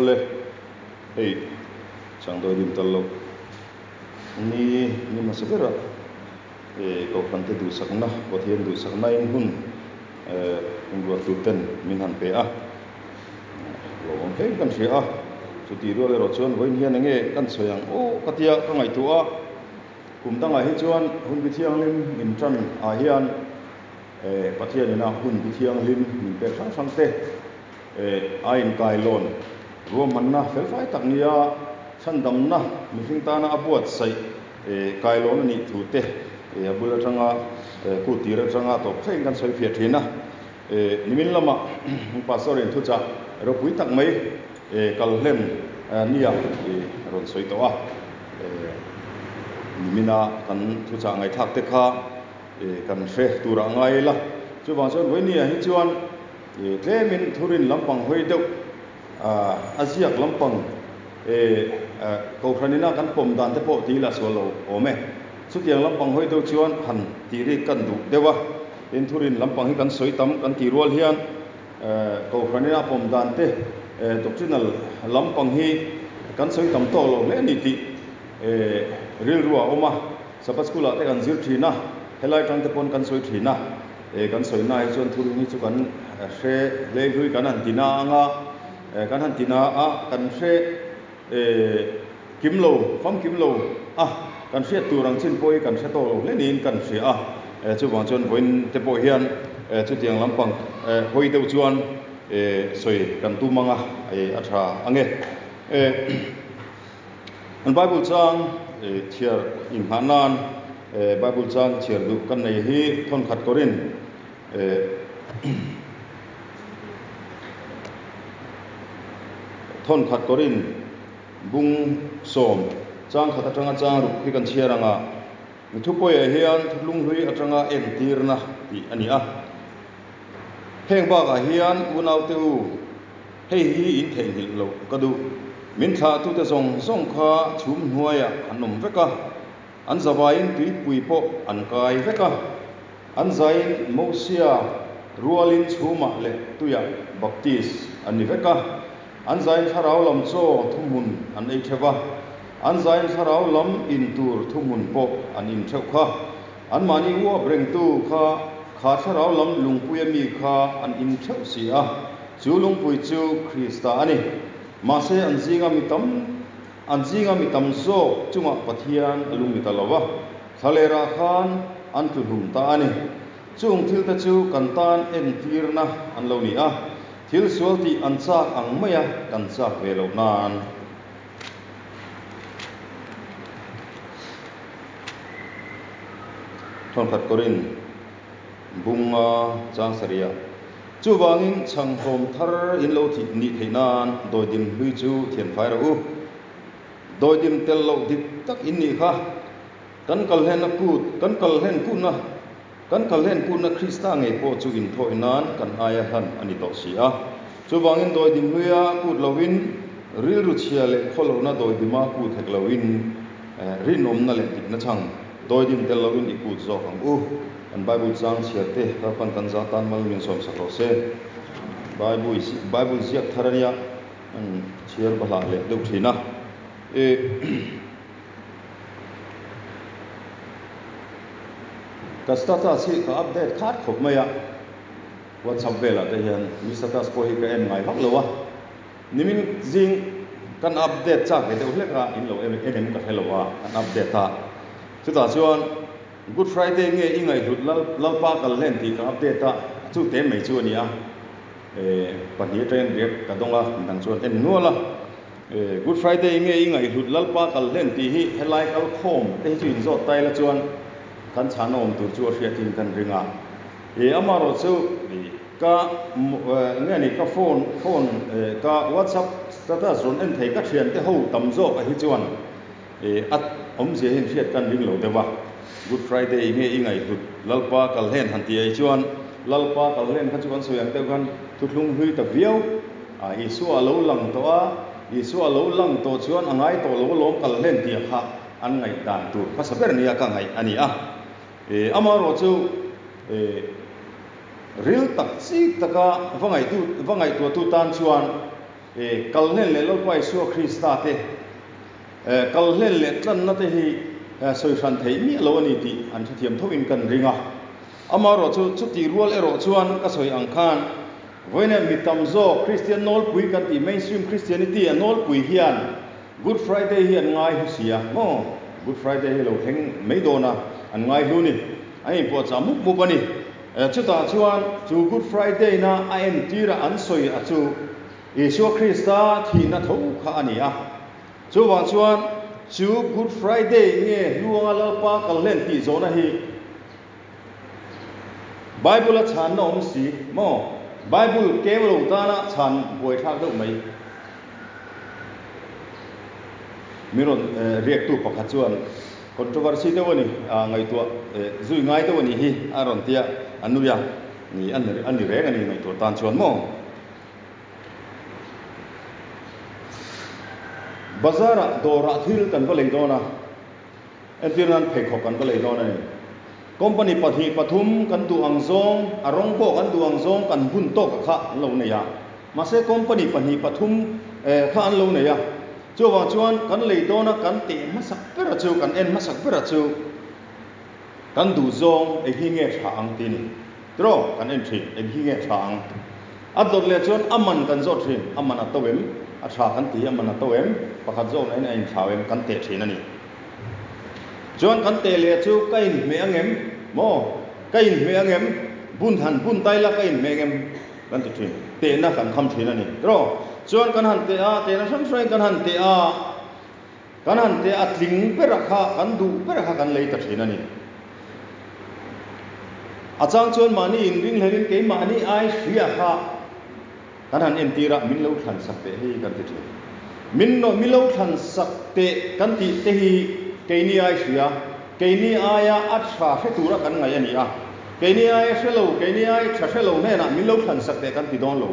Awle, hei changdawi dim tal lo ni ni hmasa berah Kohhran te duhsakna, Pathian duhsakna in hun inruat tur ten min han pe a, lawmawm hle in kan hria a, chutih rual erawh chuan vawiin hian enge kan sawi ang aw ka tia ka ngaihtuah a, kum dangah hi chuan hun bi thianghlim min tan ah hian Pathian ina hun bi thianghlim min pek hrang hrang te a inkailawn ruahmanna felfai tak nia chhandamna mihring tana a buatsaih Kailawn a nih thu te a bul atanga kut tir atanga tawp thlengin kan sawi fiah thin a. Nimin lamah Pastor in thuchah ropui tak mai kal hlen nia rawn sawi tawh a. Nimina kan thuchah ngaihthlak te kha kan hre turah ngai ila. Chuvang chuan vawinia hi chuan tlemin thurin lampang hawi deuh A ziak lampang Kohhran ina kan pawm dan te pawh ti ila sual lo awm e. Chutiang lampang hawi deuh chuan han tih rik kan duh deuh a. Tin, thurin lampang hi kan sawi tam kan tih rual hian Kohhran ina pawm dan te doctrinal lampang hi kan sawi tam tawk lo hle a ni tih rilru a awm a. Sabbath school ah te kan zir thin a, helai tang te pawn kan sawi thin a. He kan sawi na hi chuan thurun hi chu kan hre hleihlui kan han ti na ang a, kan han ti na a, kan hre kim lo, famkim lo a, kan hriat tur ang chin pawh hi kan hre tawk lo hle niin kan hria a. Chuvang chuan vawiin te pawh hian chutiang lampang hawi deuh chuan sawi kan tum ang a, a tha ang e. An Bible chang chhiar inghah nan Bible chang chhiar duh kan nei hi thawnkhat Korin thawnkhat Korin bung sawm chang khat atanga chang ruk hi kan chhiar ang a, mi thupawiah hian thutlunghlui atanga entirna tih a ni a. Heng bakah hian unaute u, Hei hi in theihnghilh loh ka duh. Min thlahtute zawng zawng kha chhum hnuaiah an awm vek a, an zavaiin tuipui pawh an kai vek a. An zaiin Mosia rualin chhumah leh tuiah baptis an ni vek a. An zaiin thlarau lam chaw thuhmun an ei theuh a, an zaiin thlarau lam in tur thuhmun pawh an in theuh kha. Anmahni uap rengtu kha kha thlarau lam lungpuia mi kha an in theuh si a, chu lungpui chu Krista a ni. Mahse an zinga mi tam an zinga mi tam zawk chungah Pathian a lungni ta lo va, thlalerah khan an tlu hlum ta a ni. Chung thilte chu kan tan entirna an lo ni a, thil sual tih an chak ang maia kan chak ve loh nan. Thawnkhat Korin bunga chang sarih Chuvangin chhanghlawm thar in lo thih nih theih nan dawidim hlui chu thianfai rawh u. Dawidim tel loh dik tak in nih kha. Kan kalhlenna kut, kan kalhlen kutna, kan kalhlen kutna Krista ngei pawh chu inthawih nan kan aia hlan a ni tawh si a. Chuvangin dawidim hluia kut loin, rilru chhia leh khawlohna dawidima kut hek loin, rinawmna leh dikna chhang dawidim tel loin i kut zawk ang u. Kan Bible chang chhiar te Lalpan kan za tan mal min sawmsak rawh se. Bible Bible ziak thar a nia, an chhiar bahlah leh deuh thin a. Ka status hi ka update khat khawp mai a, WhatsApp velah te hian mi status pawh hi ka en ngai vak lo a, nimin zing kan update chak ve deuh hlek a, in lo en em ka hre lo a, kan update a, chutah chuan Good Friday nge i ngaihhlut Lalpa kal hlen tih ka update a, chu te mai chu a ni a. Pahnih atangin riak ka dawng a, midang chuan en nual a. Good Friday nge i ngaihhlut Lalpa kal hlen tih hi helai kal khawm te hi chu inzawt ta ila chuan kan chhana awm tur chu a hriatin kan ring a. Amaherawh chu ka nge ni ka phone phone ka WhatsApp status rawn en thei ka thiante ho tam zawk ah hi chuan A awmzia hi hriat kan ring lo deuh a, Good Friday nge i ngaihhlut Lalpa kalhlen han tih ai chuan Lalpa kalhlen kha chu kan sawi ang deuh khan thuthlung hlui ta viau a, Isua a lo lang tawh a, Isua a lo lang tawh chuan a ngai tawh lo alawm kalhlen tih kha an ngaih dan tur hmasa ber nia ka ngaih a ni a. Amaherawh chu ril tak chik taka va ngaihtuahtu tan chuan. Kalhlen leh Lalpa Isua Krista te kalhlen leh tlanna te hi sawi hran theih miah lo a ni tih an hrethiam thoin kan ring a. Amaherawhchu chutih rual erawh chuan ka sawi ang khan vawiin mi tam zawk Kristian nawlpui kan tih mainstream Christianity a nawlpui hian Good Friday hi an ngai hlu si a maw? Good Friday hi lo thleng mai dawn a, an ngai hlu ni. An inpuahchah mup mup a ni. Chutah chuan chu Good Friday na a entira an sawi a chu Isua Krista thihna tho kha a ni a. Chuvang chuan chu Good Friday nge hluanga Lalpa kalhlen tih zawhna hi Bible a chhanna awm si maw? Bible keu lo tana chhan buaithlak deuh mai. Min rawn riaktu pakhat chuan controversy deuh a ni, ngaihtuah zui ngai deuh a nih hi a rawn ti a, a nui a, ni a ni reng a ni ngaihtuah tan chuan maw? Bazar ah dawrah thil kan va lei dawn a. Entir nan pheikhawk kan va lei dawn a ni. Company pahnih pathum kan duh ang zawng, a rawng pawh kan duh ang zawng kan bun tawk a kha an lo nei a. Mahse company pahnih pathum kha an lo nei a. Chuvang chuan kan lei dawn a kan teh hmasak ber a chu, kan en hmasak ber a chu kan duh zawng eng hi nge tha ang tih a ni. Tiraw? Kan en thin, eng hi nge tha ang? A dawt leh chuan a man kan zawt thin, a man a to em? A tha kan ti hi a man a to em? Pakhat zawk nain a inthlau em? Kan teh thin a ni. Chuan kan teh leh chu ka inhmeh ang em? Maw? Ka inhmeh ang em? Bun han bun tai la ka inhmeh ang em? Kan ti thin. Tehna kan kham thin a ni. Tiraw? Chuan kan han teh a, tehna hrang hrangin kan han teh a, kan han teh a tling bera kha, kan duh bera kha kan lei ta thin a ni. A chang chuan mahni inringhlelin keimahni ai hria kha kan han entir a, min lo thlan sak teh hi kan ti thin. Min mi lo thlan sak teh kan tih te hi keini ai hria, keini aia a tha hre tura kan ngaih a ni a. Keini aia hre lo, keini ai tha hre lo hnenah min lo thlan sak teh kan ti dawn lo.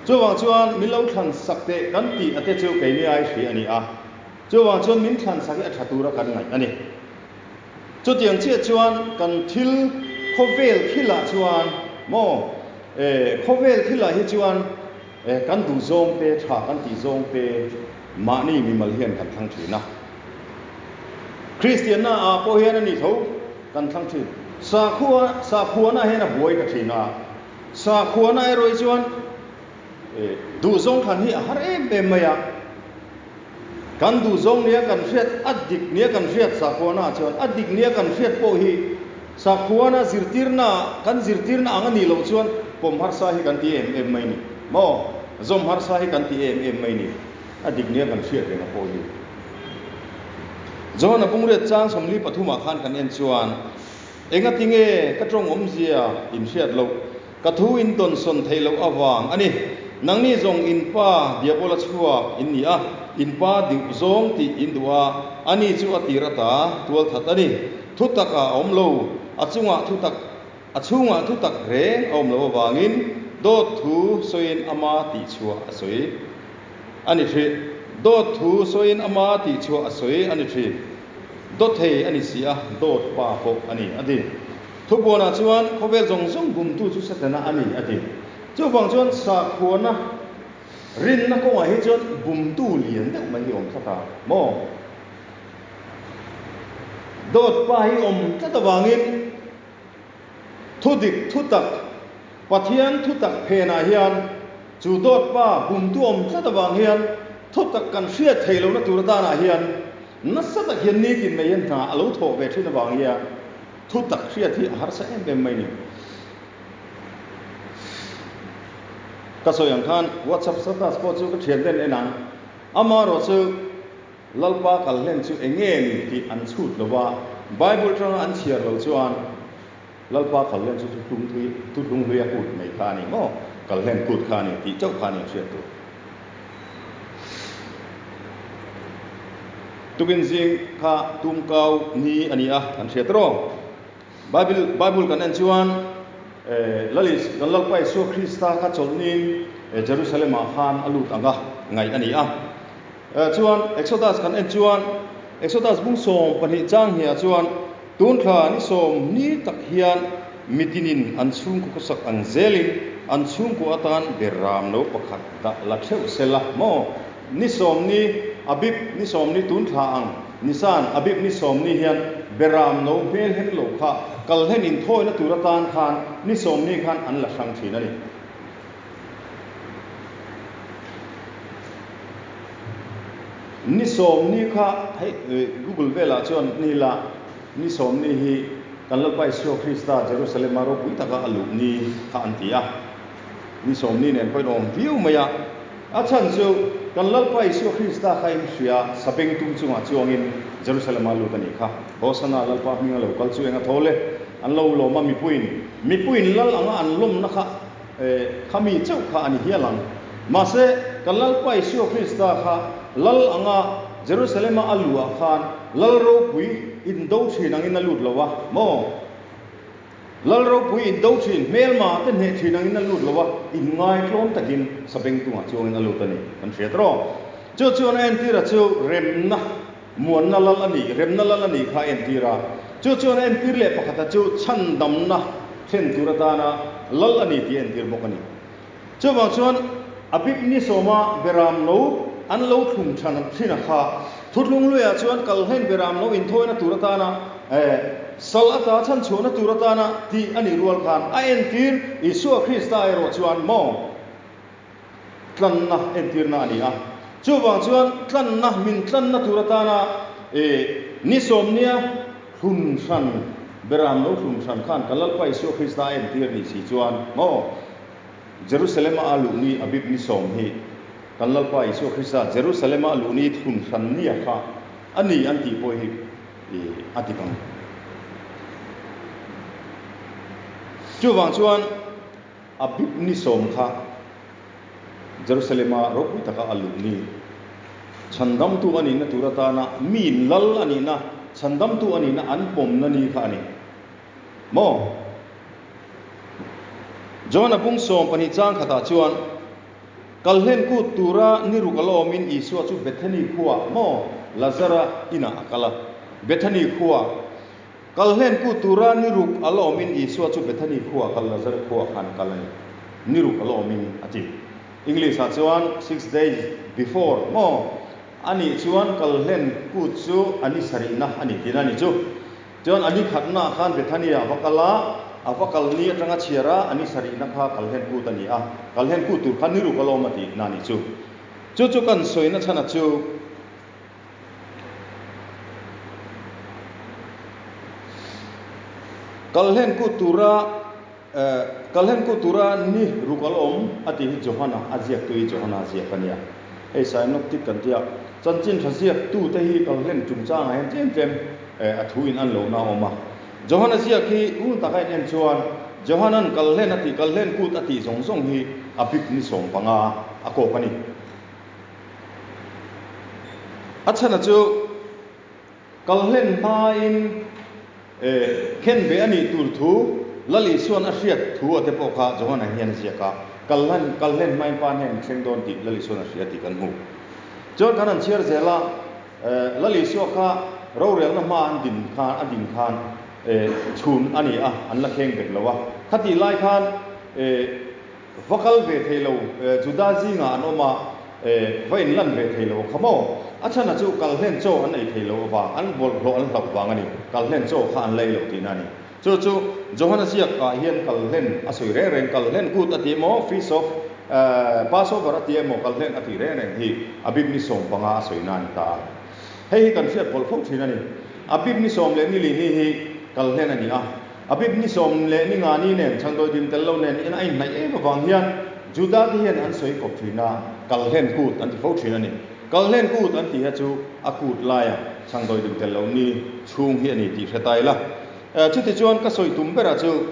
Chuvang chuan min lo thlan sak teh kan tih a te chu keini ai hria a ni a. Chuvang chuan min thlan sak hi a tha tura kan ngaih a ni. Chutiang chiah chuan kan thil khawvel thilah chuan maw eh khawvel thilah hi chuan eh kan duh zawng te tha kan tih zawng te mahni mimal hian kan thlang thin a. Kristianna ah pawh hian a ni tho kan thlang thin. Sakhua sakhuana hian a buai ta thin a. Sakhuana erawh hi chuan eh duh zawng thlan hi a har em em mai a. Kan duhzawng nia kan hriat, a dik nia kan hriat sakhuana chuan a dik nia kan hriat pawh hi sakhuana zirtirna kan zirtirna ang a nih loh chuan pawm harsa hi kan ti em em mai ni maw? Zawm harsa hi kan ti em em mai ni, a dik nia kan hriat reng a pawh hi. Johana Pungriat chang 43 ah khan kan en chuan, Engati nge ka tawng awmzia in hriat loh? Ka thu in tawnsawn theih loh avang a ni. Nangni zawng in pa Diabola chhuak in ni a, in pa diuh zawng tih in duh a, ani chu a tir ata tualthat a ni. Thutak ah a awm lo, a chungah thutak, a chhungah thutak reng a awm loh avangin dawt thu sawiin ama tihchhuah a sawi a ni thin. Dawt thu sawiin ama tihchhuah a sawi a ni thin. Dawthei a ni si a, dawt pa pawh a ni, a ti. Thupuanah chuan khawvel zawng zawng bumtu chu Setana a ni, a ti. Chuvang chuan sakhuana rinna kawngah hi chuan bumtu lian deuh mai hi awm tlat a maw? Dawt pa hi awm tlat avangin thudik thutak, Pathian thutak phenah hian chu dawt pa bumtu awm tlat avang hian thutak kan hriat theih lohna tur atanah hian nasa tak hian nitin mai hian hna a lo thawh ve thin avang hian Thu tak hriat hi a harsa em em mai ni. Ka sawi ang khan WhatsApp status pawh chu ka thian ten en ang. Amaherawh chu Lalpa kal hlen chu eng nge ni tih an chhut lo va, Bible atanga an chhiar lo chuan Lalpa kal hlen chu thutlung hlui a kut mai kha a ni maw? Kal hlen kut kha a ni tih chauh kha a ni hriat tur. Tukin zing kha tumkau ni a ni a, kan hriat rawh. Bible Bible kan en chuan Lalis kan Lalpa Isua Krista kha chawlhnin Jerusalem ah khan a lut ang a ngaih a ni a. Chuan Exodus kan en chuan Exodus bung 12 chang hniah chuan tun thla ni 10 ni tak hian mitinin an chhungkaw khawsak ang zelin. an chhungkua atan beram no pakhat dah la theuh sela maw? Ni sawmni, Abib ni sawmni tun thla ang Nisan, Abib ni sawmni hian beram no hmel hen lo kha kal hen inthawina tur atan khan ni sawmni khan an la hrang thin a ni. Ni sawmni kha hei Google velah chuan ni la ni sawmni hi kan Lalpa Isua Krista Jerusalema ropui taka a luh ni kha an ti a. Ni sawmni nen pawhin awm viau mai a. A chhan chu kan Lalpa Isua Krista kha in hria sabeng tum chungah chuangin Jerusalema lut a nih kha. Hosana Lalpa hminga lo kal chu eng a tho le? An lo lawm a mipuiin mipuiin lal anga an lawmna kha Kha mi chauh kha a ni hial ang. Mahse, kan Lalpa Isua Krista kha Lal anga Jerusalema a luhah khan Lal ropui indo thin angin a lut lo a maw? Lal ropui indo thin, hmelma te hneh thin angin a lut lo a, inngai tlawm takin sabengtungah chuangin a lut a ni. Kan hriat rawh. Chu chuan a entira chu remna, muanna Lal a ni, remna Lal a nih kha a entir a. Chu chuan a entir leh pakhata chu chhandamna thlen tur atana Lal a ni tih a entir bawk a ni. Chuvang chuan Abib ni sawma beram no an lo thlung than thin a kha. Thuthlung luiah chuan kalhlen beram no inthawina tur atana sal ata chhanchhuahna tur atana tih a nih rual khan a entir Isua Krista erawh chuan maw tlanna entirna a ni a. Chuvang chuan tlanna, min tlanna tur atana ni sawmnia thlun hran, beram lo thlun hran khan ka Lalpa Isua Krista a entir ni si chuan maw Jerusalema a luh ni Abib ni sawm hi kan Lalpa Isua Krista Jerusalema a luh ni thlun hran nia kha a ni an tih pawh hi a dik ang. Chuvang chuan Abib ni sawm kha Jerusalema ropui taka a luh ni. Chhandamtu a nihna tur atana mi lal a nihna, chhandamtu a nihna an pawmna ni kha a ni. Maw? John-a bung 12 chang khatah chuan, Kalhlen kut tura ni ruk a lawmin Isua chu Bethany khuaah maw Lazara inah a kal a. Bethany khuaah Kalhlen kut tura ni ruk a la awmin Isua chu Bethany khuaa kal Lazar khuaah khan a kal a ni. Ni ruk a la awmin a ti. English ah chuan six days before maw a nih chuan kalhlen kut chu a ni sarihna a ni tihna a ni chu. Chuan a ni khatna ah khan Bethany ah a va kal a, a va kal ni atanga chhiar a, a ni sarihna kha kalhlen kut a ni a, kalhlen kut tur khan ni ruk a la awm a tihna a ni chu. Chu chu kan sawina chhan a chu. Kalhlen kut tura Kalhlen kut tura ni ruk al awm a tih hi Johana a ziaktu hi Johana a ziak a nia. Hei Synoptic kan tia chanchin tha ziaktu te hi kalhlen chungchangah hian tlem tlem a thu in an lohna a awm a. Johana ziak hi ngun taka in en chuan Johanan kalhlen a tih kalhlen kut a tih zawng zawng hi a bik ni 15 a kawk a ni. A chhana chu kalhlen hmain khen ve a nih tur thu Lal Isua'n a hriat thu a te pawh kha Johana hian a ziak a, kalhlen kalhlen hmain pa hnen thleng dawn tih Lal Isua'n a hria tih kan hmu. Chuan kan han chhiar zel a, Lal Isua kha rorelna hma an din khan a din khan chhun a ni a, an la thleng bet lo a. Khatih lai khan Va kal ve thei lo, Juda zingah an awm a, va inlan ve thei lo a kha maw? A chhana chu kalhlen chaw an ei thei lo avang, an bawlhhlawh an hlauh vang a ni. Kalhlen chaw kha an lei lo tihna a ni. Chu chu Johana ziakah hian kalhlen a sawi reng reng, kalhlen kut a ti emaw, Feast of Passover a ti emaw, kalhlen a tih reng reng hi Abib ni 15 a sawina a ni ta a. Hei hi kan hriat pawlh fo thin a ni. Abib ni sawm leh ni li ni hi kalhlen a ni a. Abib ni sawm leh ni nga ni nen changdawi dim tel lo nen in a inhnaih em avang hian Juda te hian an sawi kawp thin a, kalhlen kut an ti fo thin a ni. Kalhlen kut an tih hi chu a kut laia changdawi dim tel lo ni chhung hi a ni tih hre ta ila. Chuti chuan ka sawi tum berah chu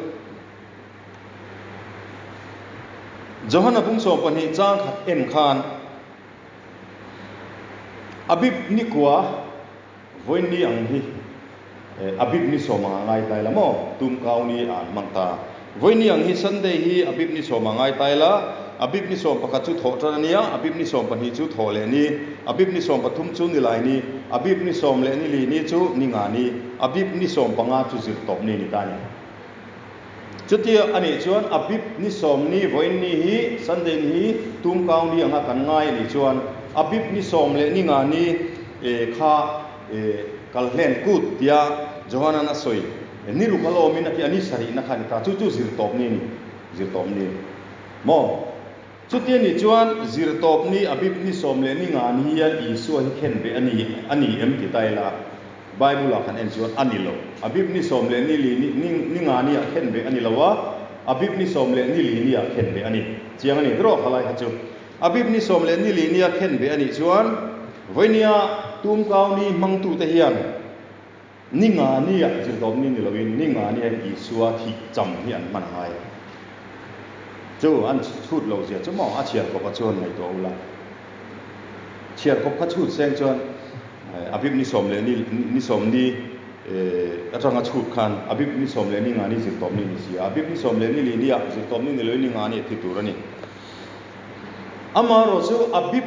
Johana bung 12 chang khat en khan Abib ni kua Vawiin ni ang hi Abib ni sawm anga ngai tai la maw? Tum kau ni a an hmang ta. Vawiin ni ang hi Sunday hi Abib ni sawm anga ngai tai la, Abib ni 11 chu thawh tan a nia, Abib ni 12 chu thawh leh ni, Abib ni 13 chu ni lai ni, Abib ni sawm leh ni li ni chu ni nga ni, Abib ni 15 chu zir tawp ni ni ta a ni. Chutia a nih chuan Abib ni sawmni vawiin ni hi Sunday ni hi tumkau ni anga kan ngai a nih chuan Abib ni sawm leh ni nga ni kha kalhlen kut tia Johanan a sawi ni ruk a lawmin a ti a, ni sarihna kha a ni ta. Chu chu zirtawp ni a ni, zirtawp ni maw? Chutia nih chuan zirtawp ni Abib ni sawm leh ni nga ni hian Isua hi khen ve a ni a ni em ti ta ila Bible ah kan en chuan a ni lo. Abib ni sawm leh ni li ni ni nga ni ah khen ve a ni lo a, Abib ni sawm leh ni li ni ah khen ve a ni. Chiang a ni tiraw khalai kha chu. Abib ni sawm leh ni li ni a khen ve a nih chuan vawinia tumkau ni hmangtute hian Ni nga nia zirtawp ni ni loin ni nga nia Isua thih cham hi an hman ngai. Chu an chhut lo zia chu maw a chhiar kawp a chuan ngaihtuah ula. Chhiar kawp kha chhut seng chuan Abib ni sawm leh ni ni sawm ni atanga chhut khan Abib ni sawm leh ni nga ni zirtawp ni ni si a. Abib ni sawm leh ni li nia zirtawp ni ni loin ni nga nia thi tur a ni. Amaherawh chu Abib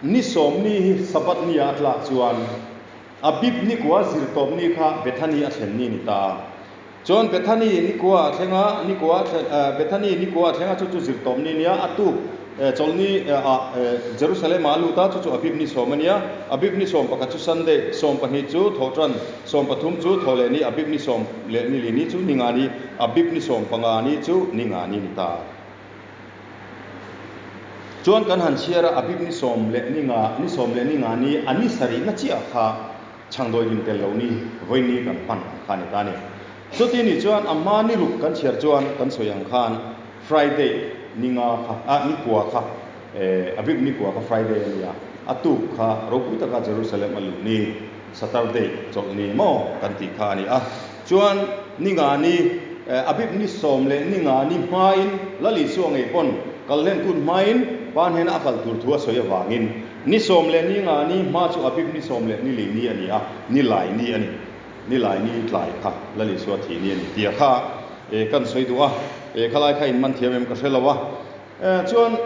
ni sawm ni hi Sabbath nia a tlak chuan Abib nikua zirtawp ni kha Bethany a thlen ni ni ta. Chuan Bethany nikua a thleng a, nikua a thlen, Bethany nikua a thleng a, chu chu zirtawp ni nia, a tuk chawlhni ah Jerusalem ah a lut a, chu chu Abib ni sawm a nia. Abib ni sawm pakhat chu Sunday, sawm pahnih chu Thawhṭan, sawm pathum chu Thawhleh ni, Abib ni sawm leh ni li ni chu ni nga ni, Abib ni sawm panga ni chu ni nga ni ni ta. Chuan kan han chhiar a, Abib ni sawm leh ni nga, ni sawm leh ni nga ni, a ni sarihna chiah kha chhangdawi dim tel lo ni, vawi ni kan hman ang kha a ni ta a ni. Chuti nih chuan a hma ni ruk kan chhiar chuan kan sawi ang khan Friday ni nga kha, ah ni kua kha, eh Abib ni kua kha Friday a ni a, a tuk kha ropui taka Jerusalem a luh ni, Saturday chawlh ni maw kan tih kha a ni a. Chuan ni nga ni, Abib ni sawm leh ni nga ni hmain Lal Isua ngei pawn kalhlen kut hmain Pa hnena a kal tur thu a sawi avangin ni sawm leh ni nga ni hma chu Abib ni sawm leh ni li ni a ni a, ni lai ni a ni. Ni lai ni tlai kha Lal Isua thih ni a ni tia kha kan sawi duh a, khalai kha in man thiam em ka hre lo a. Chuan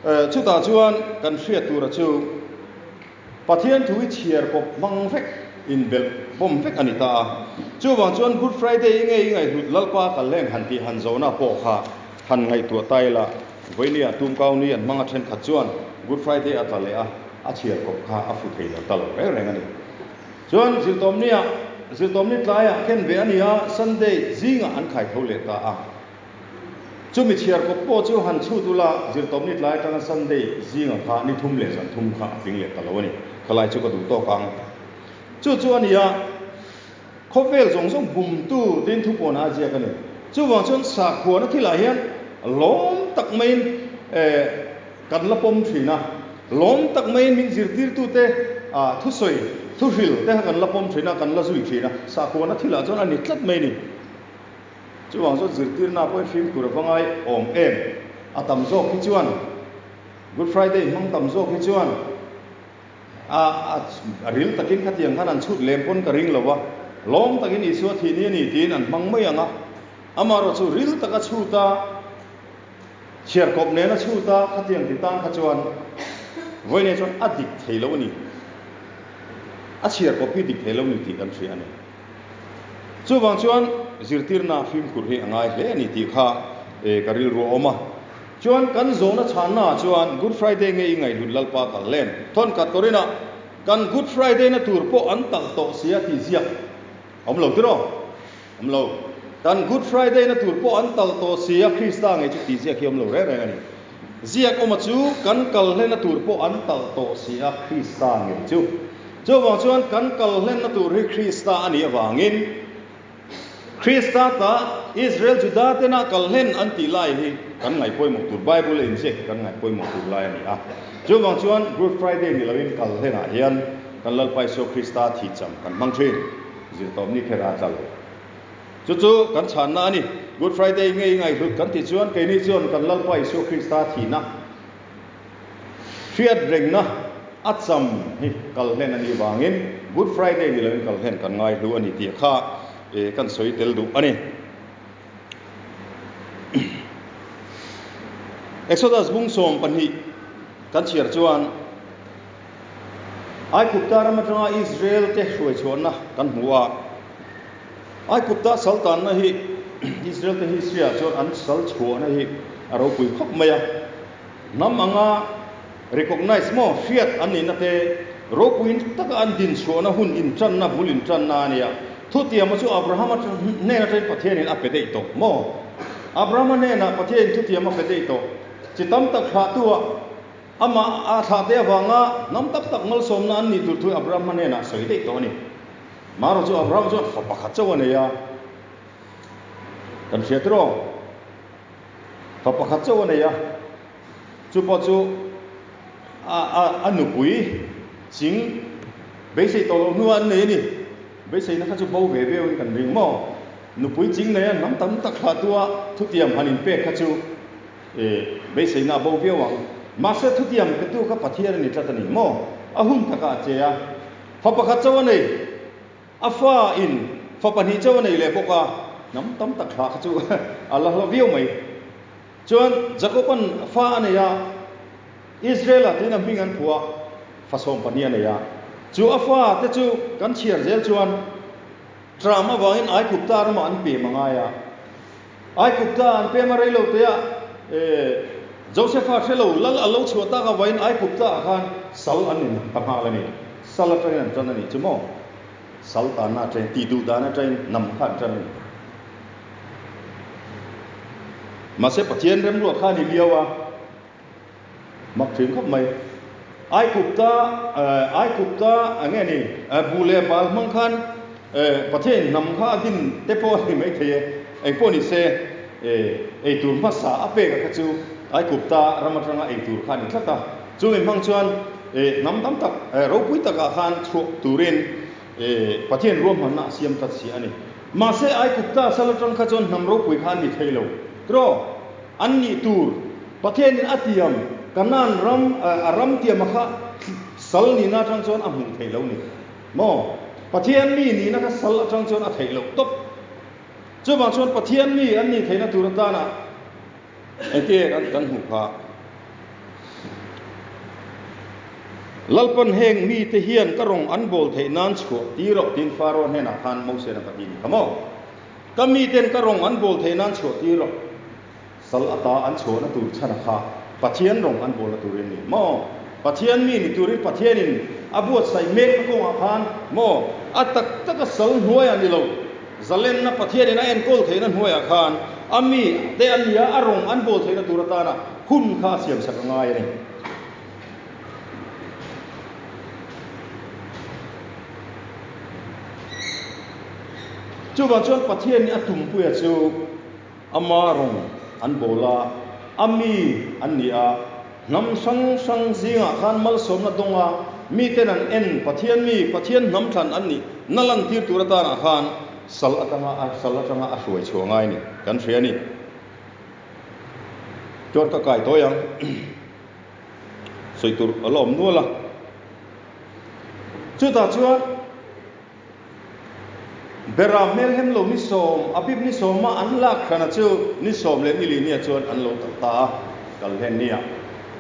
chutah chuan kan hriat tura chu, Pathian thu hi chhiar kawp hmang vek, inbelh bawm vek a ni ta a. Chuvang chuan Good Friday i ngei i ngaihhlut Lalpa kalhleng han tih han zawhna pawh kha han ngaihtuah ta ila, vawinia tumkau ni an hmang a thenkhat chuan Good Friday a tla leh a, a chhiar kawp kha a fu thei lo ta lo reng reng a ni. Chuan Zirtawmnia, Zirtawmni tlaiah khen ve a ni a, Sunday zingah an khai tho leh ta a. Chumi chhiar kawp pawh chu han chhut ula, Zirtawpni tlai atanga Sunday zinga kha ni thum leh zan thum kha a tling leh ta lo a ni. Khalai chu ka duh tawk ang. Chu chu a ni a, khawvel zawng zawng bumtu tiin thupuanah a ziak a ni. Chuvang chuan sakhuana thilah hian lawm tak maiin kan la pawm thin a, lawm tak maiin min zirtirtute thusawi, thuhril te kha kan la pawm thin a, kan la zui thin a, sakhuana thilah chuan a ni tlat mai a ni. Chuvang chuan zirtirna pawhin fimkhur a va ngai awm em? A tam zawk hi chuan Good Friday hmang tam zawk hi chuan a a ril takin khatiang khan an chhut lem pawn ka ring lo a, lawm takin Isua thih ni a ni tiin an hmang mai ang a. Amaherawh chu ril taka chhut a, chhiarkawp nena chhut a khatiang ti tan kha chuan vawiin chuan a dik thei lo a ni. A chhiarkawp hi dik thei lo a ni tih kan hria a ni. Chuvang chuan zirtirna fimkhur hi a ngai hle a ni tih kha ka rilru a awm a. Chuan kan zawhna chhanna ah chuan Good Friday nge i ngaihhlut Lalpa kal len thawn khat kawrin ah kan Good Friday na tur pawh an talh tawh sia tih ziak a awm lo tiraw? Awm lo. Kan Good Friday na tur pawh an talh tawh sia Krista ngei chu tih ziak hi awm lo reng reng a ni. Ziak awma chu kan kal hlenna tur pawh an talh tawh sia Krista ngei chu. Chuvang chuan kan kal hlenna tur hi Krista a nih avangin Krista ta Israel Juda tena kal hlen an tih lai hi kan ngaih pawimawh tur, Bible a inziak hi kan ngaih pawimawh tur lai a ni a. Chuvang chuan Good Friday ni loin kal hlenah hian kan Lalpa Isua Krista thihcham kan hmang thin, zirtawpni kher a tla lo. Chu chu kan chhanna a ni. Good Friday ngei ngaihhlut kan tih chuan keini chuan kan Lalpa Isua Krista thihna, Hriat rengna a cham hi kal hlen a nih vangin Good Friday ni loin kal hlen kan ngai hlu a ni tih kha kan sawi tel duh a ni. Exodus bung 12 kan chhiar chuan Aigupta ram atanga Israel te hruai chhuahna kan hmu a, Aigupta saltanna hi. Israel te history ah chuan an sal chhuahna hi a ropui khawp mai a. Hnam anga recognize maw hriat an nihna te ropui taka an din chhuahna hun intanna bul intanna a nia. Thutiama chu Abrahama hnen atangin Pathianin a pe daih tawh maw? Abrahama hnenah Pathianin thutiam a pe daih tawh. Chi tam tak thlahtuah amah a thlah te avanga hnam tak tak malsawmna an nih tur thu Abrahama hnenah a sawi daih tawh a ni. Marawh chu Abrahama chuan fa pakhat chauh a nei a, kan hria tiraw? Fa pakhat chauh a nei a, chu pawh chu a a a nupui ching beisei tawh loh hnuah an nei a ni. Beiseina kha chu bo ve viauin kan ring maw? Nupui ching nei a hnam tam tak thlahtua thutiam han inpek kha chu e beiseina a bo viau ang. Mahse thutiam petu kha Pathian a ni tlat a ni maw? A hun takah a che a, fa pakhat chauh a nei. A fa in fa pahnih chauh a nei leh bawk a, hnam tam tak thlah kha chu a la hla viau mai. Chuan Jakoban fa a nei a, Israel-a tiin a hming an phuah, fa sawm pahnih a nei a. Chu a fa te chu kan chhiar zel chuan Tram avangin Aikupta ramah an pem a ngai a. Aikupta an pem a rei lo te a, Josefa hre lo lal a lo chhuah tak avangin Aikupta ah khan sal an in ta nghal a ni. Sal atangin an tan a nih chu maw? Sal tanna atangin, tih duh dan atangin nam kha an tan a ni. Mahse Pathian remruat kha a ni viau a. Mak thin khawp mai. Aikupta Aikupta eng nge ni bu leh bal hmang khan Pathian hnam kha a din te pawh a ni mai thei e. Eng pawh ni se eitur hmasa a pek a kha chu Aikupta ram atanga eitur kha a ni tlat a. Chumi hmang chuan hnam tam tak ropui takah khan chhuak turin Pathian ruahmanna a siam tlat si a ni. Mahse Aikupta sal atang kha chuan hnam ropui kha an ni thei lo. Tiraw? An nih tur Pathianin a tiam Kanaan ram a ram tiama kha sal nihna atang chuan a hmuh theih lo ni maw? Pathian mi nihna kha sal atang chuan a theih loh tawp. Chuvang chuan Pathian mi an nih theihna tur atana engti kan kan hmuh kha. Lalpan heng mite hian ka rawng an bawl theih nan chhuah tir rawh tiin Faro hnenah khan Moses a ka ti ni kha maw? Ka miten ka rawng an bawl theih nan chhuah tir rawh. Sal ata an chhuahna tur chhan a kha Pathian rawng an bawlna turin ni maw? Pathian mi ni turin Pathianin a buatsaih mekna kawngah khan maw? A tak taka sal hnuaiah ni lo, zalenna Pathianin a enkawl theihna hnuaiah khan a mi te an nia a rawng an bawl theihna tur atana hun kha a siamsak a ngai a ni. Chuvang chuan Pathianin a tumpuia chu ama rawng an bawl a, a mi an ni a, hnam hrang hrang zingah khan malsawmna dawnga miten an en Pathian mi, Pathian hnam thlan an nih na lantir tur atanah khan sal atanga a sal atanga a hruai chhuah ngai a ni, kan hria a ni. Chuan ka kai tawi ang. Sawi tur a la awm nual a. Chutah chuan Bera hmelhem lo ni sawm, Abib ni sawma an lak hrana chu ni sawm leh ni li nia chuan an lo talh ta a, kal hlen nia.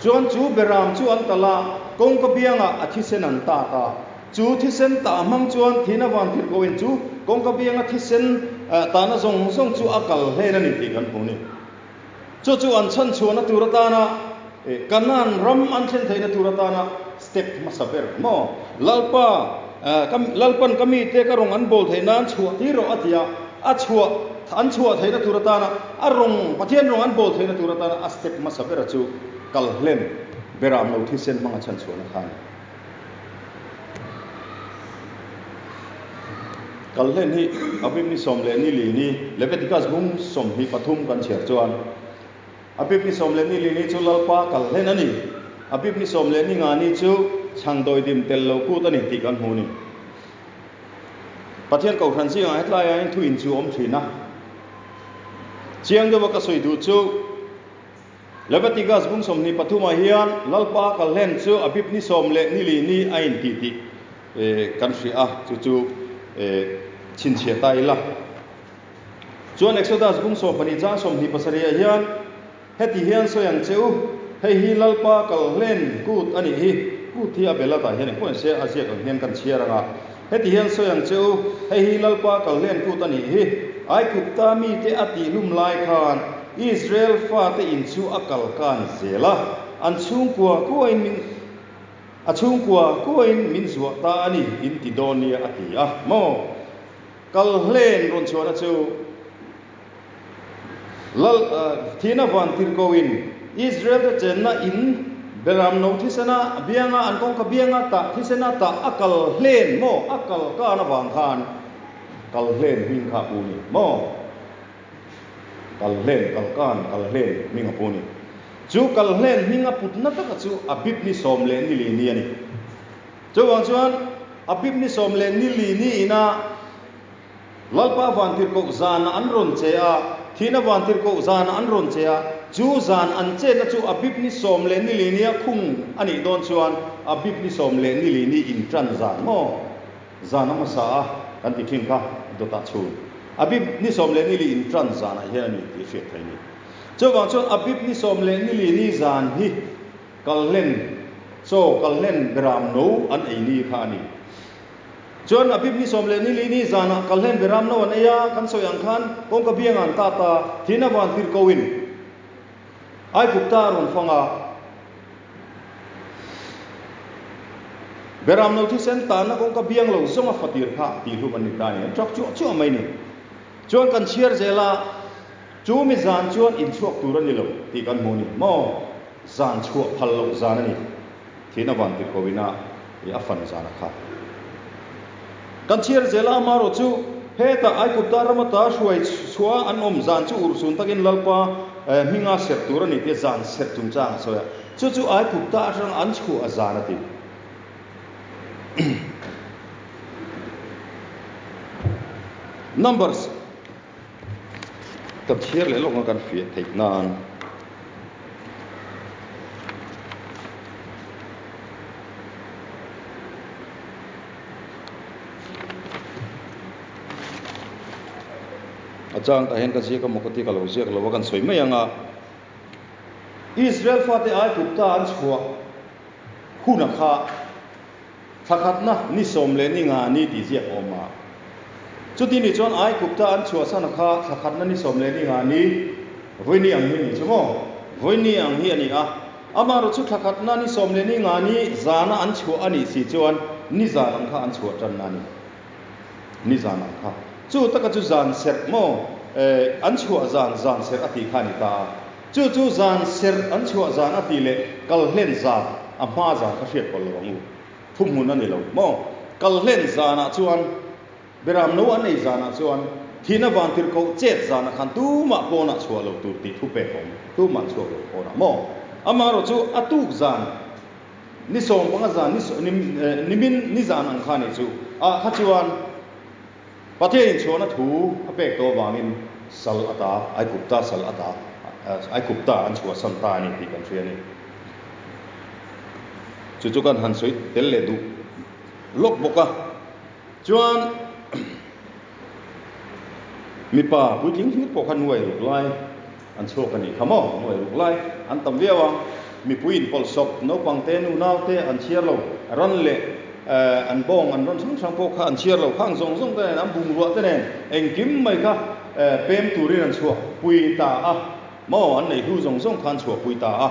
Chuan chu Beram chu an talh a, kawngka biangah a thisen an tak a. Chu thisen tah hmang chuan thihna van tirhkohin chu kawngka bianga thisen tahna zawng zawng chu a kal hlen a ni tih kan hmu a ni. Chu chu an chhan chhuahna tur atana Kanaan ram an thlen theihna tur atana step hmasa ber maw? Lalpa, ka Lalpan ka mite ka rawng an bawl theih nan chhuah tir rawh a ti a, a chhuah an chhuah theihna tur atana a rawng Pathian rawng an bawl theihna tur atana a step hmasa bera chu kal hlen beram lo thisen hmanga chhan chhuahna kha a ni. Kalhlen hi Abib ni sawm leh ni li ni Leviticus bung 23 kan chhiar chuan Abib ni sawm leh ni li ni chu Lalpa kalhlen a ni. Abib ni sawm leh ni nga ni chu chhangdawidim tel lo kut a ni tih kan hmu a ni. Pathian Kohhran zingah hetlai aiin thu inchu awm thin a. Chiang deuha ka sawi duh chu Leviticus bung 23 ah hian Lalpa kalhlen chu Abib ni sawm leh ni li ni a intih tih kan hria a, chu chu chhinchhiah ta ila. Chuan Exodus bung 12 chang 27 ah hian heti hian sawi ang che u, hei hi Lalpa kalhlen kut a nih hi, kut hi a bel atah hian engpawh in se a ziak ang hian kan chhiar ang a. Heti hian sawi ang che u, hei hi Lalpa kalhlen kut a nih hi. Aigupta mite a tihlum lai khan Israel fate in chu a kal kan zel a, an chhungkua kuain min a chhungkua kuain min zuah ta a ni, in ti dawn nia a ti a maw? Kalhlen rawn chhuahna chu Lal thihna van tirhkohin Israel-te chenna in Beram no thisena bianga an kawngka bianga tah thisena tah a kal hlen maw? A kal kan avang khan kal hlen hming kha a pu ni maw? Kal hlen, kal kan, kal hlen hming a pu ni. Chu kal hlen hming a putna taka chu Abib ni 14 ni a ni. Chuvang chuan Abib ni 14 ni ina Lalpa vantirhkoh zana an rawn che a, thihna vantirhkoh zana an rawn che a, chu zan an chetna chu Abib ni 14 nia khung a nih dawn chuan Abib ni 14 ni inṭan zan maw? Zan a hmasa a kan ti ṭhin kha dawtah chhun. Abib ni 14 inṭan zanah hian a ni tih hriat theih a ni. Chuvang chuan Abib ni 14 ni zan hi Kalhlen chaw, kalhlen beram no an ei ni kha a ni. Chuan Abib ni 14 ni zanah kalhlen beram no an ei a, kan sawi ang khan kawngka biangah an tat a, thihna van tirhkohin Aigupta a rawn fang a. Beram no thisen tanna kawngka biang lo zawnga fatir kha tihhlum an ni ta a ni. An tap chuah chuah mai ni. Chuan kan chhiar zel a, chu mi zan chuan inchhuak tur a ni lo tih kan hmu a ni maw? Zan chhuah phal loh zan a ni. Thihna van tirhkohin a i a fan zan a kha. Kan chhiar zel a, amaherawh chu hetah Aigupta ram ata hruai chhuah an awm zan chu urhsun takin Lalpa hminga serh tur a ni tia zan serh chungchang a sawi a. Chu chu Aigupta atang an chhuah a zan a ti. Numbers. Kan chhiar leh lawk ang kan fiah theih nan. A chang tah hian ka ziak a maw ka ti ka lo ziak lo a kan sawi mai ang a. Israel fate Aigupta an chhuah huna kha Thla khatna ni 15 ni tih ziak awm a. Chuti ni chuan Aigupta an chhuahsan kha thla khatna ni 14 ni Vawiini ang hi a ni chu maw? Vawiini ang hi a ni a. Amaherawh chu thla khatna ni 14 ni zana an chhuah a nih si chuan ni zan ang kha an chhuah tanna a ni. Ni zan ang kha. Chu taka chu zan serh maw? An chhuah zan zan serh a tih kha a ni ta a. Chu chu zan serh an chhuah zan a tih leh kal hlen zan a hma zan kha hriat pawlh lo ang u. Thuhmun a ni lo maw? Kal hlen zanah chuan Beram no an ei zanah chuan thihna vantirhkoh chet zanah khan tumah pawnah chhuah lo tur tih thu pek awm. Tumah chhuak lo pawnah maw? Amaherawh chu a tuk zan ni 15 zan ni nimin ni zan ang kha nih chu ah kha chuan Pathian inchhuahna thu a pek tawh avangin sal ata Aigupta sal ata Aigupta an chhuahsan ta a ni tih kan hria a ni. Chu chu kan han sawi tel leh duh lawk bawk a. Chuan mipa puitling hlir pawh kha nuai ruk lai an chhuak a nih kha maw? Nuai ruk lai an tam viau a, mipui inpawlhsawp naupang te nu nau te an chhiar lo, ran leh an bawng an rawn hrang hrang pawh kha an chhiar lo, khang zawng zawng te nen an bungrua te nen engkim mai kha pem turin an chhuah pui ta a maw? An nei hlu zawng zawng kha an chhuah pui ta a,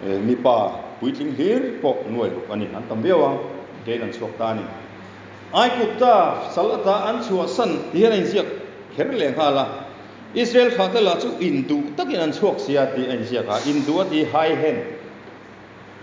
mipa puitling hlir pawh nuai ruk a ni, an tam viau a, kein an chhuak ta a ni. Aigupta sal ata an chhuahsan ti hian a inziak kher leh nghal a. Israel thlahte lah chu induh takin an chhuak sia tih a inziak a, induh a ti hai hen.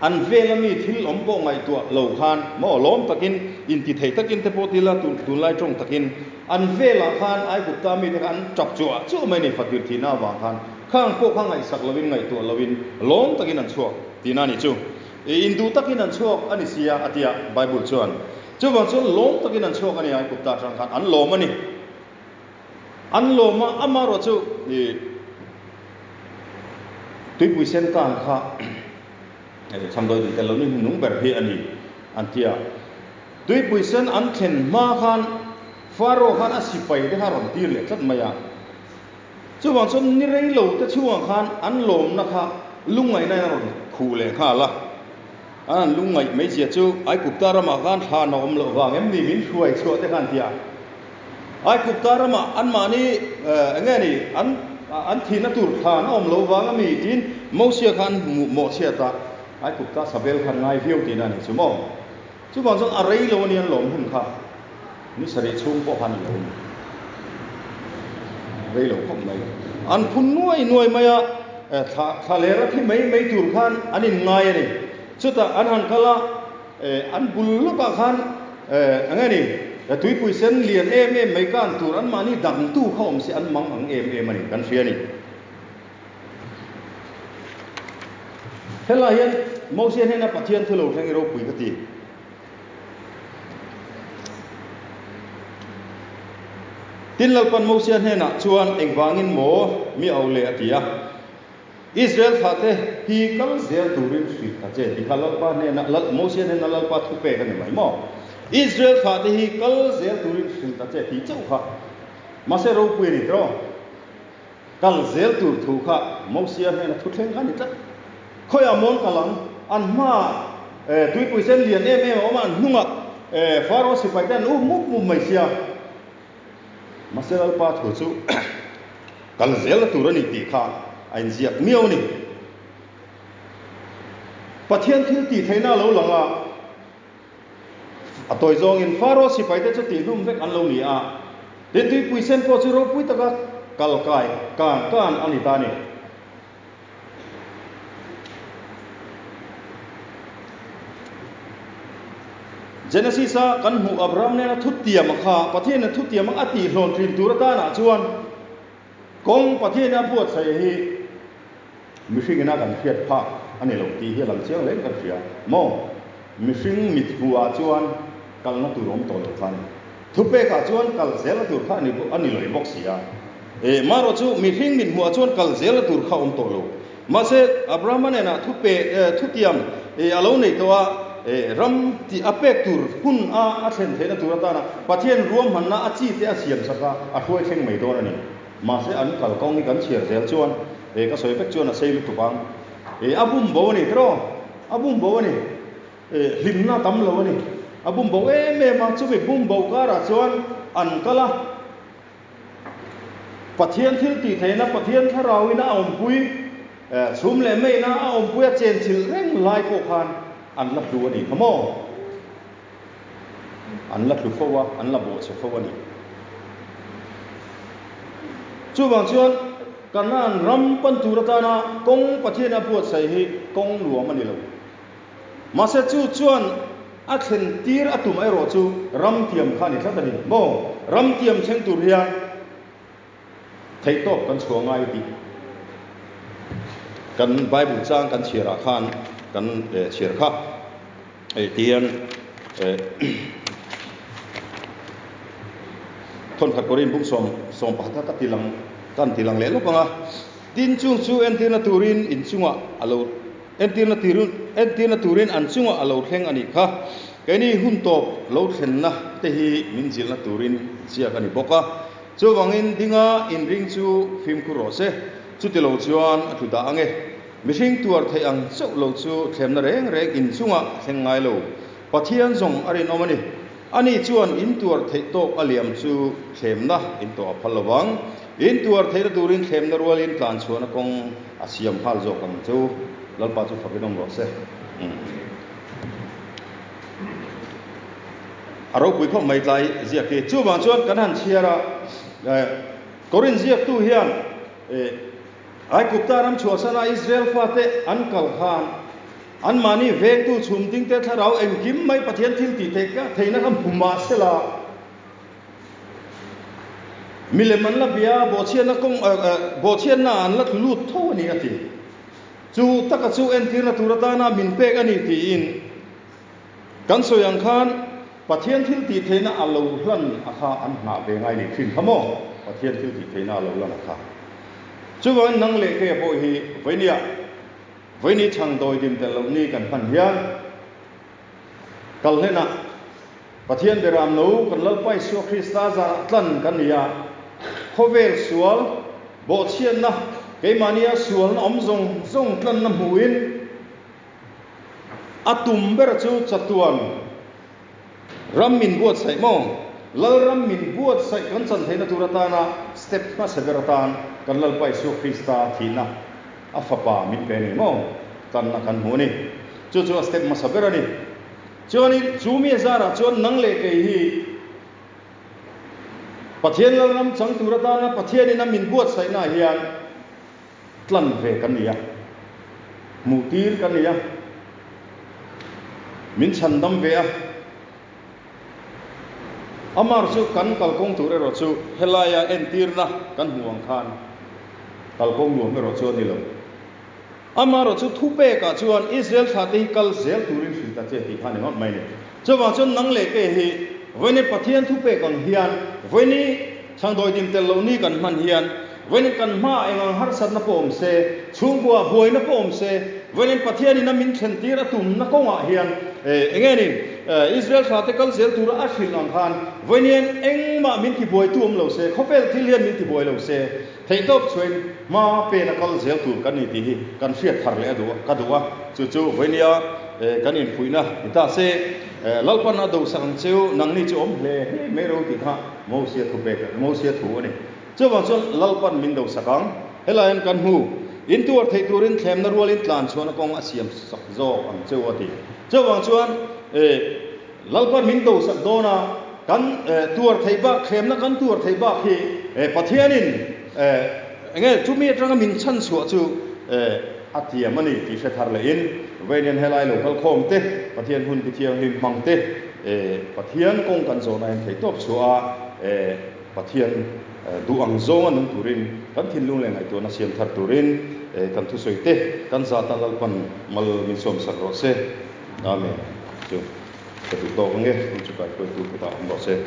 An vela mi thil awm pawh ngaihtuah lo khan maw lawm takin, intithei takin te pawh tila tunlai tawng takin an velah khan Aigupta mite kha an tap chuah chuah mai a ni fatir thihna avang khan khang pawh kha ngaihsak loin ngaihtuah loin lawm takin an chhuak tihna a ni chu. Induh takin an chhuak a ni sia a tia Bible chuan. Chuvang chuan lawm takin an chhuak a ni Aigupta atang khan an lawm a ni. An lawm a, amaherawh chu i tuipui sen tan kha chhamdawi tih tel lo ni hnung ber hi a ni an ti a. Tuipui sen an thlen hma khan Pharaoh khan a sipai te kha a rawn tir leh tlat mai a. Chuvang chuan ni rei lo te chhungah khan an lawmna kha lungngaihna in a rawn khuh leh nghal a. An han lungngaih mai zia chu Aigupta ramah khan thlan a awm loh vang em ni min hruai chhuah te khan tia. Aigupta ramah anmahni eng nge ni an an thihna tur thlan a awm loh vang a mi tiin Mosia khan mawhchhiat a, Aigupta sabel khan ngai viau tihna a ni chu maw? Chuvang chuan a rei lo a ni an lawm hun kha ni sarih chhung pawh khan a lo ni rei lo khawp mai. An phun nuai nuai mai a, thla thla ler a thi mai mai tur khan an in ngai a ni. Chutah an han kal a, an bul lawkah khan eng nge ni tuipui sen lian em em mai kan tur anmahni dangtu kha awm se an mang ang em em a ni kan hria a ni. Helai hian Mosia hnena Pathian thu lo thleng i ropui ka ti. Tin Lalpan Mosia hnenah chuan engvangin maw mi au le a ti a, Israel thlahte hi kal zel turin hrilh ta che ti kha Lalpa hnena Mosia hnena Lalpa thu pek a ni mai maw? Israel thlahte hi kal zel turin hrilh ta che tih chauh kha mahse ropui a ni tawh. Kal zel tur thu kha Mosia hnena thu thleng kha a ni tlat. Khawiah mawn kal ang? An hmaah tuipui sen lian em em a awm a, an hnungah Faro sipai te an um mup mup mai sia. Mahse Lalpa thu chu kal zelna tur a ni tih kha a inziak miau a ni. Pathian thil tih theihna a lo lang a. A tawi zawngin Faro sipaite chu tihlum vek an lo ni a, tin tuipui sen pawh chu ropui taka kal kai kan kan a ni ta a ni. Genesis-a kan hmuh Abraham nena thutiam kha Pathianin thutiam a tihhlawn thin tur atanah chuan kawng Pathianin a buatsaih hi Mihring ina kan hriat phak a ni lo tih hi a lang chiang hle in kan hria maw? Mihring mit hmuh ah chuan kalna tur awm tawh lo kha a ni. Thupek ah chuan kal zelna tur kha a ni a ni lawih bawk si a. E, marawh chu mihring mit hmuh ah chuan kal zelna tur kha awm tawh lo. Mahse, Abrahama nena thupe, thutiam e, a lo nei tawh a, e, ram tih a pek tur hun a a thlen theihna tur atana Pathian ruahmanna a chi te a siam sak a, a hruai thleng mai dawn a ni. Mahse an kalkawng hi kan chhiar zel chuan e ka sawi vek chuan a sei lutuk ang. E a bum bo a ni tiraw? A bum bo a ni. E hlimna tam lo a ni. A bum bo em em a, chumi bum bo karah chuan an kal a. Pathian thil tih theihna, Pathian thlarauin a awmpui, e chhum leh meina a awmpui a chenchilh reng lai pawh khan an la hlu a ni kha maw? An la tlu fo a, an la bawhchhe fo a ni. Chuvang chuan Kanaan ram pan tur atana kawng Pathian a buatsaih hi kawng nuam a ni lo. Mahse chu chuan a thlen tir a tum erawh chu ram tiam kha a ni tlat a ni maw? Ram tiam thleng tur hian Theihtawp kan chhuah ngai tih kan Bible chang kan chhiarah khan kan chhiar kha hei ti hian thawnkhat Korin bung sawm sawm pakhat kha ka ti lang ka han ti lang leh lawk ang a, tin chung chu entirna turin inchungah a lo entirna tirun entirna turin an chungah a lo thleng a nih kha. Keini hun tawp lo thlenna te hi min zilhna turin ziak a ni bawk a. Chuvangin dinga inring chu fimkhur rawh se, chuti lo chuan a tlu dah ang e. Mihring tuar theih ang chauh lo chu thlemna reng reng inchungah a thleng ngai lo. Pathian zawng a rinawm a ni. Ani chuan in tuar theih tawk a liam chu thlemna in tawh a phal lo vang. In tuar theihna turin thlemna rualin tlan chhuahna kawng a siam nghal zawk ang chu. Lalpa chu fak inawm rawh se. A ropui khawp mai tlai ziak hi. Chuvang chuan kan han chhiar a, Korin ziaktu hian Aigupta ram chhuahsana Israel fate an kal khan anmahni vengtu chhum dingte thlarau engkim mai Pathian thil tih theihna kha hmu mah sela, milem an la bia, bawhchhiatna kawng bawhchhiatna an la tlu lut tho a ni a ti. Chu taka chu entirna tur atana min pek a ni tiin kan sawi ang khan Pathian thil tih theihna a lo hlan a kha an nghah ve ngai ni thin kha maw? Pathian thil tih theihna a lo lan a kha. Chuvangin nang leh keia pawh hi vawinia vawiini chhang dawi dim tel loh ni kan hman hian kal hlenah Pathian beram no kan Lalpa Isua Krista zarah tlan kan ni a, khawvel sual, bawhchhiatna, keimahnia sualna awm zawng zawng tlanna hmuhin. A tum ber chu chatuan ram min buatsaih maw? Lalram min buatsaih kan chan theihna tur atana step hmasa ber atan kan Lalpa Isua Krista thihna a fapa min pe a ni maw? Tlanna kan hmu a ni. Chu chu a step hmasa ber a ni. Chuanin chu mi azarah chuan nang leh kei hi Pathian Lalram chang tur atana Pathianin a min buatsaihnaah hian tlan ve kan ni a, hmuhtir kan ni a, min chhandam ve a. Amar chu kan kalkawng tur erawh chu helaia entirna kan hmuh ang khan kalkawng nuam erawh chu a ni lo. Amarawh chu thupekah chuan Israel thlahte hi kal zel turin hrilh ta che tih kha a ni ngawt mai ni. Chuvang chuan nang leh ke hi vawiin Pathian thupek ang hian vawiin Chhangdawi dim tel loh ni kan hman hian vawiin kan hmaah eng ang harsatna pawh awm se, chhungkuaah buaina pawh awm se, vawiin Pathianin a min thlentir a tumna kawngah hian eng nge ni Israel thlate kal zel tura a hrilh ang khan vawiin hian engmah min tibuaitu awm lo se, khawvel thil hian min tibuai lo se, theihtawp chhuain hma pen a kal zel tur kan ni tih hi kan hriat thar leh a duh ka duh a, chu chu vawinia kan infuihna ni ta se, Lalpan a dosak ang cheu nangni chu awm hle hle mai ro tih kha Mosia thu pek Mosia thu a ni. Chuvang chuan Lalpan min dosak ang. Helai hian kan hmu, in tuar theih turin thlemna rualin tlan chhuahna kawng a siam sak zawk ang cheu a ti. Chuvang chuan Lalpan min dosak dawn a, kan tuar theih bak, thlemna kan tuar theih bak hi Pathianin enge chumi atanga min chhan chhuah chu a tiam a ni tih hre thar lehin Vainian helai lo kal khawm te, Pathian hun Thianghlim hmang te, Pathian kawng kan zawhna hian theihtawp chhuah a, Pathian duh ang zawnga nung turin kan thinlung leh ngaihtuahna siam thar turin kan thusawi te kan zatan Lalpan mal min sawmsak rawh se. Amen. Chu ka duh tawk ange, hun chu kaihruaitu kutah awm rawh se.